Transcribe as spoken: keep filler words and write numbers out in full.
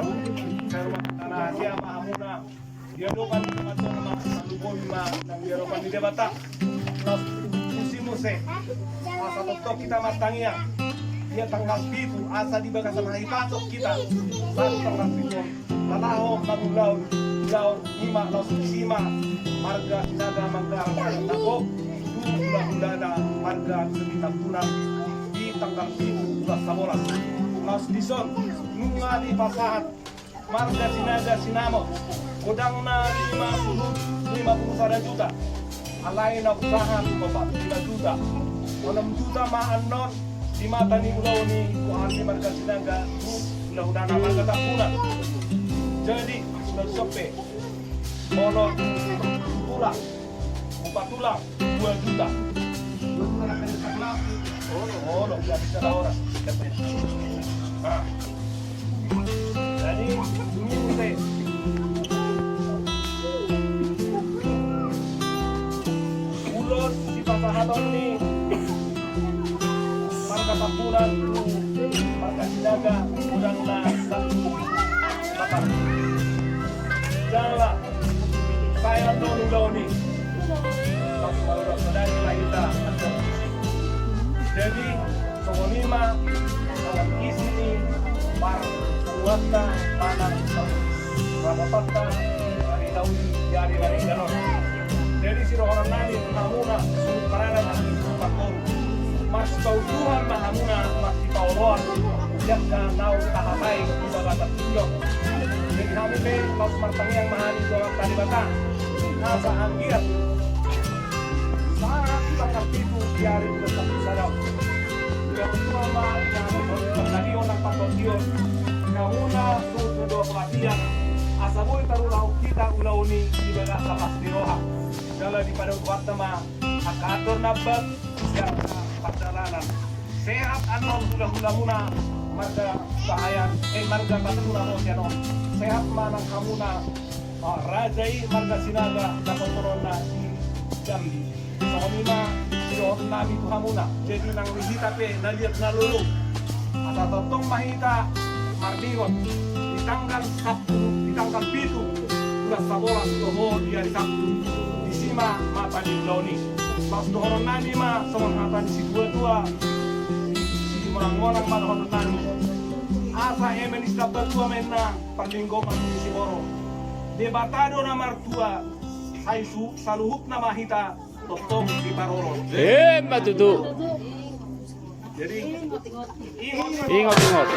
Sai rumah tangga na hasea ma hamuna di adopan ni Debata, ma saluhutna ma nang di adopan ni Debata. Laos tusi muse asa tongtong hita martangiang. Ia tanggal pitu asa di bagasan hahipason hita, laos tanggal pitu on na laho mangulahon ulaon i ma laos tusi ma marga Sinaga manggarar na tabo tu hulahulana marga Sitambunan di tanggal pitu bulan sabolas. Laos dison nunga dipasahat marga Sinaga sinamot godangna lima puluh, lima puluh sada juta. Alai na hupasahat opat puluh lima juta. Onom juta ma annon di mata ni ulaon i hupasahat marga Sinaga tu hulahulana marga Tampunan. Jadi sudah sampai onom tulang, opat tulang, dua juta. Dua juta na kena sebelah. Oh, lo, ya, bisa lah orang. Nah. Jadi, ini muse ulaon sipasahaton ni marga Tampunan tu marga Sinaga godangna satu batang. Jala sai annon ulaon i. Pas maulah sadari lahita. Jadi songon i ma isi ni parbuatta manang rapotta ari na uli di ari na denggan on. Jadi sidohonon nami tu hamuna suhut paranak suhut parboru, marsipaunjuhan ma hamuna marsipaoloan di angka naung tahatai di bagasan tingki on. Jadi hami pe laos martangiang ma hami tu Amanta Debata asa anggiat sahat tanggal pitu di ari dua puluh sada. Ia untuha ma ia hami songon pangalion nang panggontion hamuna suhut na dua pala tiang asa boi tarulahon hita ulaon i di bagasan las ni roha. Jala dipadomu Tuhanta ma angka atur na bat di angka pardalanan. Sehat annon hulahulamuna marga Bahayan, eh, marga Tampunan ro sian on. Sehat ma nang hamuna, ah, raja i marga Sinaga dapotononna di Jambi. Songon i ma sidohonon nami tu hamuna. Jadi nang di hita pe na liat na lolo, asa tongtong ma hita marningot di tanggal Sabtu, di tanggal pitu bulan sabolas dohot di ari Sabtu, disi ma mata ni ulaon i. Laos dohonon nami ma songon hata ni situatua simonangmonang ma dohonon nami. Asa eme ni sitambatua ma inna parlinggoman ni siborok. Debata do na martua, sai su-, saluhutna ma hita tongtong diparorot. Emma tutu. Jadi ingot, ingot. Ingot, ingot.